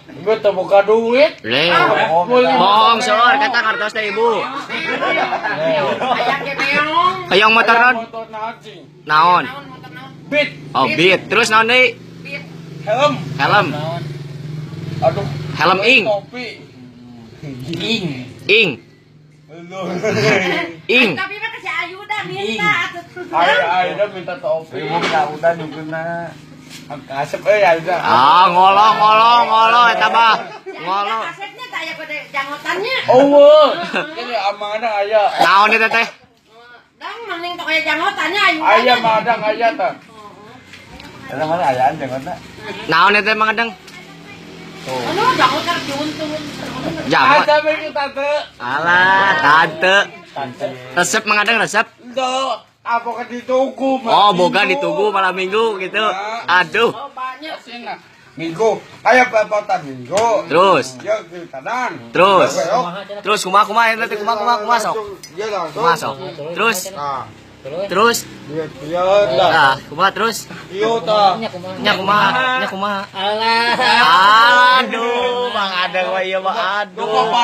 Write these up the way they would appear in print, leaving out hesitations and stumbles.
Ibu teu boga duit. Le. Bohong sor, kata kartos teh ibu. Aya ge meong. Hayang motor naon? Motor naon sih? Naon? Naon motor naon? Beat. Oh, Beat. Terus naon deui? Beat. Helm. Helm. Aduh. Helm ing. Topi. Ing. Ing. Ing. Tapi mah ke si Ayuda minta atuh. Ayo, Ayo minta topi. Ibu udah nyungkeunna. Kasep euy Aida. Ah, ngolo ngolo ngolo eta mah. Ngolo. Kasepnya tak aya kode jangotannya. Oh, jadi amana aya. Naon eta teh? Dang mending tok aya jangotannya Ayuda. Aya madang aya tah. Eta mana ayaan jangotna? Naon eta Mang Adeng? Anu jangotan diuntung. Jangot. Ada begitu tante. Alah, tante. Resep Mang Adeng resep. Endo, apa ke ditugu? Oh, boga ditugu malam minggu gitu. Aduh. Oh, banyak. Minggu, aya pepotan minggu. Terus, Ya di kanan. terus. Belok. Terus kumaha kumaha eta teh kumaha kumaha kumaha sok. Dia langsung. Kumaha sok. Terus, Nah, terus. dia dia lah. Nah, kumaha terus? Iyo tah. Nya kumaha? Nya kumaha? Alah. Aduh, Mang Adeng mah ieu mah aduh. Loba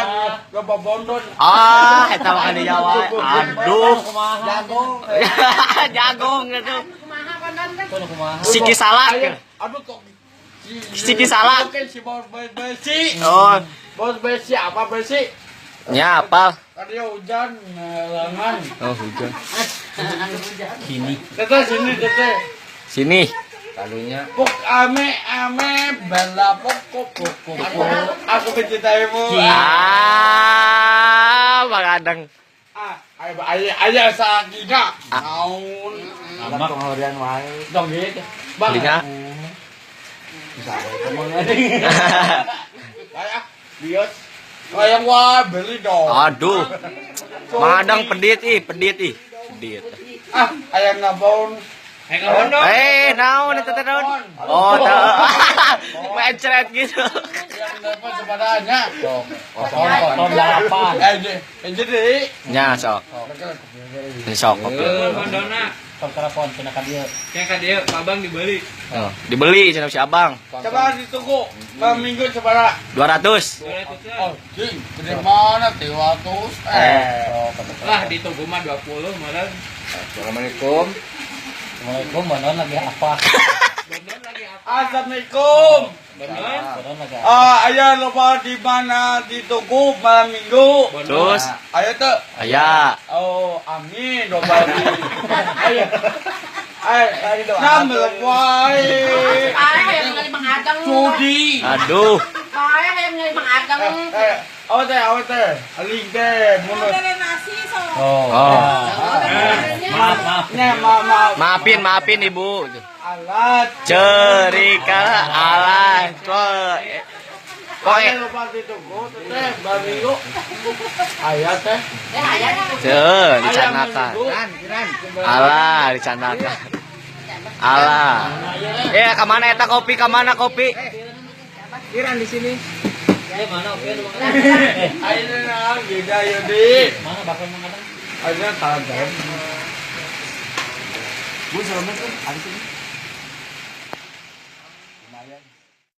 loba bondon. Ah, eta mah di Jawa. Aduh. Jagung. Jagung gitu. Kumaha konon teh? Siki salak. Aduh kok Siki salak. Oke, si bos besi. Oh, Bos besi apa besi? nya apal. Kan dia hujan lengan. Oh, hujan. Teteh sini teteh. Sini. Kalunya Pok ame ame bela pok pok pok. Aku mencintaimu. Ah, Mang Adeng. Ah, ayo ayo ayo sakina. Naon? anak penghorian wae. Dong gitu. Bang. Belinya. Bisa wae temen. Ayo, bios. Ayang wah beli dong. Aduh. Mang Adeng pedit ih, pedit ih. Pedit. Ah, ayang ngabon. Eh, naon eta teh naon? Oh, teu. Mencret gitu. Yang dapat sebenarnya. Kosong delapan. Eh, jadi. Nya sok. Sok kopi. Telepon kena ka dieu. Yang ka dieu Abang dibeli. Oh, dibeli cenah si Abang. Coba ditunggu. Malam minggu sebenarnya. 200. 200 Oh, jing, gede mana? 300. Eh. Lah ditunggu mah 20 malah. Assalamualaikum. Assalamualaikum, Bonon lagi apa? Bener lagi apa? Assalamualaikum. Bener. Bonon lagi apa? Ah, ayah lupa di mana ditunggu malam minggu. Terus Ayo tuh. aya. Oh, amin lupa di. Ayo. Ayo, nah melepuai. Pae hayang ningali Mang Adeng. Judi. Aduh. Pae hayang ningali Mang Adeng. Eh, awas teh, awas teh. Aling teh, mulut. Oh. Oh. Maaf, maaf. Nya, maaf, maaf. Maafin, maafin Ibu. Alat. Cerika alat. Kok kok Ayo lupa ditunggu teh, malam minggu. Ayah teh. Eh, aya Tuh, dicanakan. Alah, dicanakan. Alah. Eh, kemana eta kopi? Kemana kopi? Iran di sini. Eh, mana oke lu Mang Adeng? Eh, Ayo nah, beda yudi. mana bakal Mang Adeng? Ayo tahan. Bu, assalamualaikum. Ada sini.